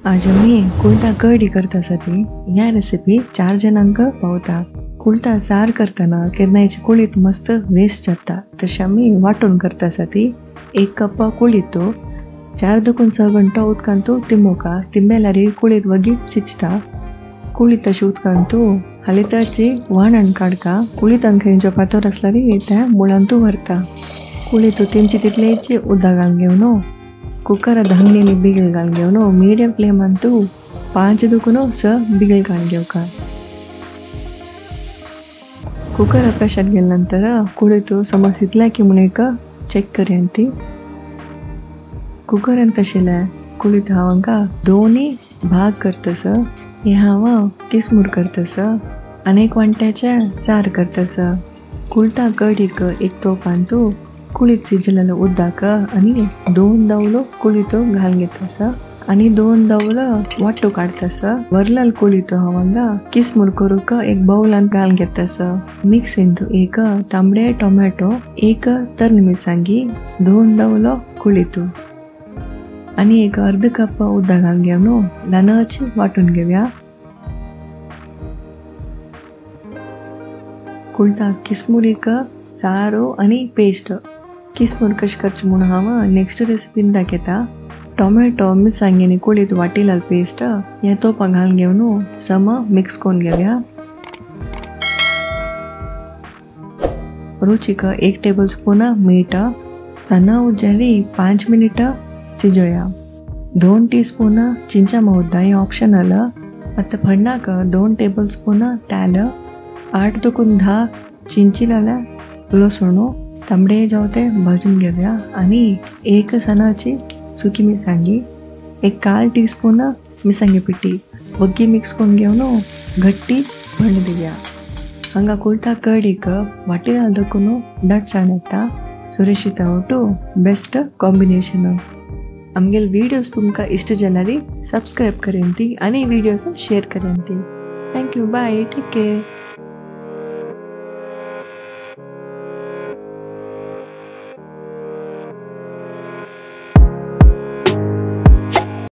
आज आमी कुळता कडी करता आसा ती ह्या रेसिपी 4 जणांक पावता। कुळता सार करतना केन्नायची कुळीत मस्त वेस्ट जाता, तशें आमी वांटून करता आसा ती। 1 कप कुळीत 4 दुकून 6 घंटो उदकांतू तिंबोका, तिंबेल्यार कुळीत वगी सिजता। कुळीत तशें उदकांतू हालींची वाणण काडका, कुळीतान खंयचो पातोर आसल्यार त्या मुळांतू व्हरता। कुळीत तिमची तितलेच उदक घालून घेवन कुकर धांगणीनी बिगल घालून घेवन मीडियम फ्लेमांतू 5 दुकून 6 बिगल घालून घेवका। कुकर प्रेशर गेले नंतर कुळीत समज इतल्या की म्हूण एक चेक करया ती। कुकरान तशें कुळीत हांव हांकां दोनी भाग करतस, हे हांव किसमूर करतस आनी एक वांट्याचें सार करतस। कुळता कडीक एक तोपांतू कुळीत शिजलेलो उदक आनी 2 दावलो कुळीत घालून घेतस आनी 2 दावलो वाटू काडतस। वरलाल कुळीत हांव हांगा किसमूर करूंक एक बावलान घालून घेतस। मिक्सींतू एक तांबडे टोमॅटो, एक तरणी मिरसांगी, 2 दावलो कुळीत आनी एक अर्द कप उदक घालून घेवन ल्हानच वांटून घेवया। कुळता किसमुरीक सारो आनी पेस्ट किसमूर कशें करचें म्हूण हांव नेक्स्ट रेसिपीन दाखयता। टोमॅटो मिरसांगी आनी कुळीत वाटिलाल पेस्ट हें तोपां घालून घेवन सम मिक्स करून घेवया। रुचीक 1 टेबल स्पून मीठ, सना उज्यारी 5 मिनिट शिजोया। 2 टीस्पून चिंचा मौदा हें ऑप्शनल। आतां फण्णाक 2 टेबल स्पून तेल, 8 दुकून 10 चिंचिलाल्या लसूण तांबडे जावते भाजून घेवया आनी 1 सणाची सुकी मिरसांगी, 1/4 टीस्पून मिरसांगी पिठी वग्गी मिक्स करून घेवन घट्टी भंड दिवया। हांगा कुळता कडीक वाटी घाल दकून दटसाण येता। सुरेशिता ओटू बेस्ट कॉम्बिनेशन। आमगेले व्हिडियोज तुमकां इश्ट जाल्यार सबस्क्रायब करेन ती आनी व्हिडियोज शेअर करेन ती। Thank you, bye, take care.